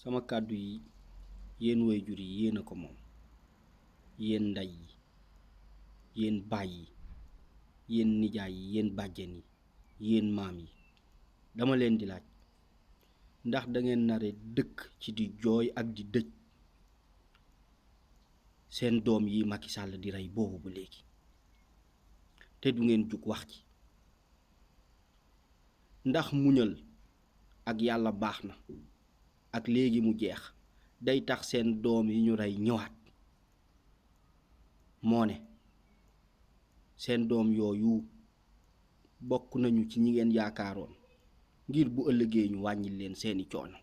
sama kàddu yi yéen waajur yi yéen a ko moom, yéen ndey yi, yéen baay yi, yéen nijaay yi, yéen bàjjen yi, yéen maam yi. dama leen di laaj ndax da ngeen nare dëkk ci di jooy ak di dëj seen doom yi Macky Sall di rey boobu ba léegi te du ngeen jug wax ci? ndax muñal ak yàlla baax na ak léegi mu jeex day tax seen doom yi ñu rey ñëwaat? moo ne seen doom yooyu bokk nañu ci ñi ngeen yaakaaroon ngir bu ëllëgee ñu wàññil leen seeni coono.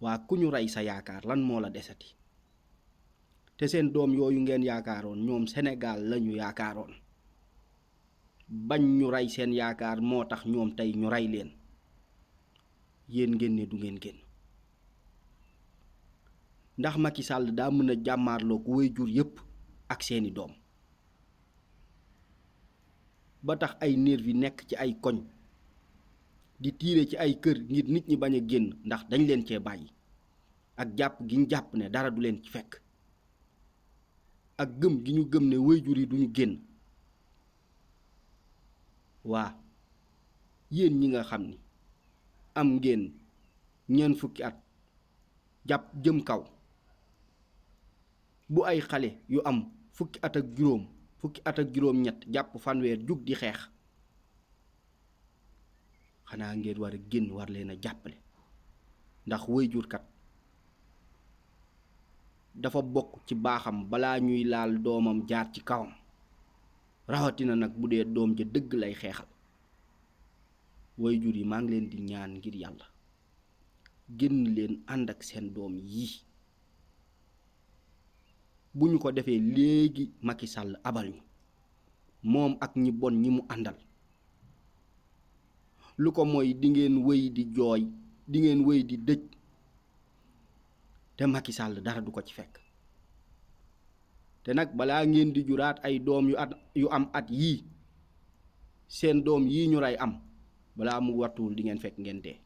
waa ku ñu rey sa yaakaar lan moo la desati? te seen doom yooyu ngeen yaakaaroon ñoom Sénégal lañu yaakaaroon, bañ ñu rey seen yaakaar moo tax ñoom tey ñu rey leen. yéen ngeen ne du ngeen génn. ndax Macky Sall daa mën a jàmmaarloog waajur yépp ak seeni doom ba tax ay nervi nekk ci ay koñ di tiire ci ay kër ngir nit ñi bañ a génn ndax dañ leen cee bàyyi ak jàpp gi ñu jàpp ne dara du leen ci fekk ak gëm gi ñu gëm ne waajur yi duñu génn. waa yéen ñi nga xam ni am ngeen ñeent fukki at jàpp jëm kaw, bu ay xale yu am fukki at ak juróom ñett jàpp fanweer jug di xeex, xanaa ngeen war a génn war leen a jàppale ndax waajur kat dafa bokk ci baaxam balaa ñuy laal doomam jaar ci kawam, rawatina nag bu dee doom ja dëgg lay xeexal. waajur yi maa ngi leen di ñaan ngir yàlla génn leen ànd ak seen doom yii. bu ñu ko defee léegi Macky Sall abal ñu moom ak ñi bon ñi mu àndal. lu ko mooy di ngeen wëy di jooy, di ngeen wëy di dëj te Macky Sall dara du ko ci fekk. te nag balaa ngeen di juraat ay doom yu am at yii, seen doom yii ñu rey am, balaa mu wattuwul di ngeen fekk ngeen dee.